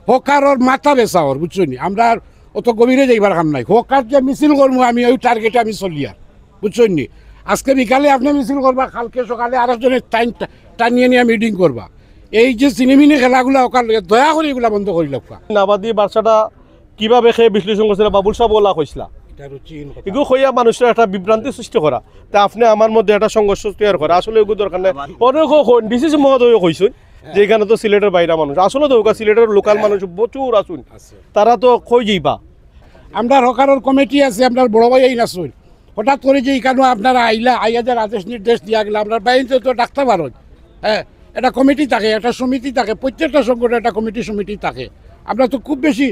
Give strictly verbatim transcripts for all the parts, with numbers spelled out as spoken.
হকারর মাথা বেচা অর, বুঝছইন নি? আমরা আর অত গভীরে যাইবার কাম নাই। হকার যে মিছিল করমু আমি, ওই টার্গেটে আমি চলিয়ার, বুঝছইন নি? আজকে বিকালে আপনে মিছিল করবা, কালকে সকালে আরেকজনে টাইন-, টানিয়া নিয়া মিটিং করবা। এই যে ছিনিমিনি খেলাগুলা হকার লইয়া, দয়া করি ইগুলা বন্ধ করি লাউক্কা। আবাদি বার্সাটা কিভাবে কে বিশ্লেষণ করছিলা, বাবুল সাব ওলা কইছিলা। ইগু কইয়া মানুষের একটা বিভ্রান্তি সৃষ্টি করা, তা আপনে আমার মধ্যে একটা সংঘর্ষ তৈরি করা, আসলে ইগু দরকার নাই। অনেকে কইন, ডিসি মহোদয় কইছইন যে ইখানো তো সিলেটের বাইরা মানুষ, আসলে তো ওকা সিলেটের লোকাল মানুষ প্রচুর আছইন, তারা তো কই যাইবা। আমরার হকারর কমিটি আছে, আমরার বড় ভাইয়াইন আছইন। হঠাৎ করি যে ইখানো আপনারা আইলা, আইয়া যে আদেশ নির্দেশ দিয়া গেলা, আমরার বাইনতে তো ডাকতা পারইন। হ্যাঁ, একটা কমিটি থাকে, একটা সমিতি থাকে, প্রত্যেকটা সংগঠন একটা কমিটি সমিতি থাকে। আমরা তো খুব বেশি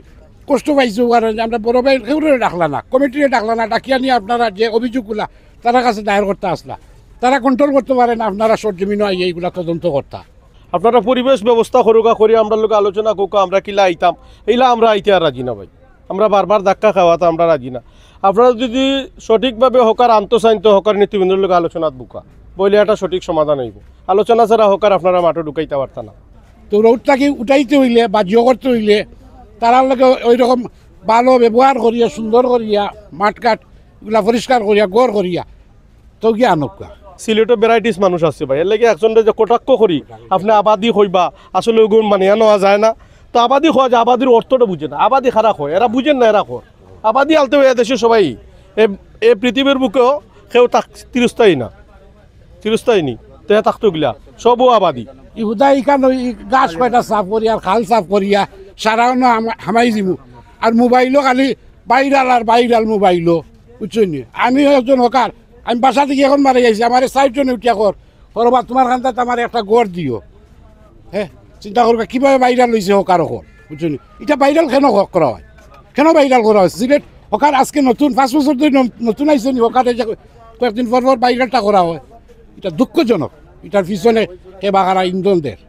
কষ্ট পাইছি, কারণ যে আমরা বড় ভাইয়াইন কেউরে ডাকলা না, কমিটিরে ডাকলা না, ডাকিয়া নিয়া আপনারা যে অভিযোগগুলা তারার কাছে দায়ের করতা আছলা, তারা কন্ট্রোল করতা পারে না, আপনারা সরজমিনো আইয়া ইগুলা তদন্ত করতা। আপনারা পরিবেশ ব্যবস্থা করুকা, করি আমরার লগে আলোচনা করুকা, আমরা কিলা আইতাম, ইলা আমরা আইতে আর রাজি না ভাই। আমরা বারবার ধাক্কা খাওয়াত আমরা রাজি না। আপনারা যদি সঠিকভাবে হকার আনতো চাইন, তো হকার নেতৃবৃন্দর লগে আলোচনাত বউকা, বইলে একটা সঠিক সমাধান অইবো। আলোচনা ছাড়া হকার আপনারা মাঠো ঢুকাইতা পারতা না। তো রোড থাকি উঠাইতে অইলে বা জিও করতে অইলে তারার লগে ওইরকম ভালো ব্যবহার করিয়া, সুন্দর করিয়া মাঠঘাট ইগুলা পরিষ্কার করিয়া, ঘর করিয়া, তো গিয়া আনউক্কা। সিলেটো ভ্যারাইটিস মানুষ আছে ভাই, এর লাগি একজনরে যে কটাক্ষ করি, আপনে আবাদি কইবা, আসলে ওগুন মানিয়া নেওয়া যায় না। তো আবাদি কওয়া যায়, আবাদির অর্থটা বুঝে না, আবাদি কারা কয়, এরা বুঝেন না, এরা কয়। আবাদি আলতে অইয়া দেশে সবাই, এ, এ পৃথিবীর বুকেও কেউ থাক-, চিরস্থায়ী না, চিরস্থায়ী নি, তে থাকতো গিলা, সবও আবাদি। ইহুদা ইখান ওই গাছ কয়টা সাফ করিয়া, আর খাল সাফ করিয়া, সারাও না হামা-, হামাই দিমু। আর মোবাইলও খালি ভাইরাল আর ভাইরাল মোবাইলও, বুঝছইন নি? আমি একজন হকার, আমি বাসা থাকি এখন বারই আইছি, আমারে চাইরজনে উঠিয়া কর, "করবা তুমার কান্দাত আমারে একটা ঘর দিও।" হ্যাঁ, চিন্তা করবা কিভাবে ভাইরাল অইছে হকার অকল, বুঝছইন নি? ইটা ভাইরাল কেন ক-, করা অয়? কেন ভাইরাল করা অয়? সিলেট হকার আজকে নতুন, পাঁচ বছর ধরি ন-, নতুন আইছে নি হকারে যে কয়েকদিন পর পর ভাইরালটা করা অয়? ইটা দুঃখজনক। ইটার পিছনে কে বা কারা ইন্ধন দের?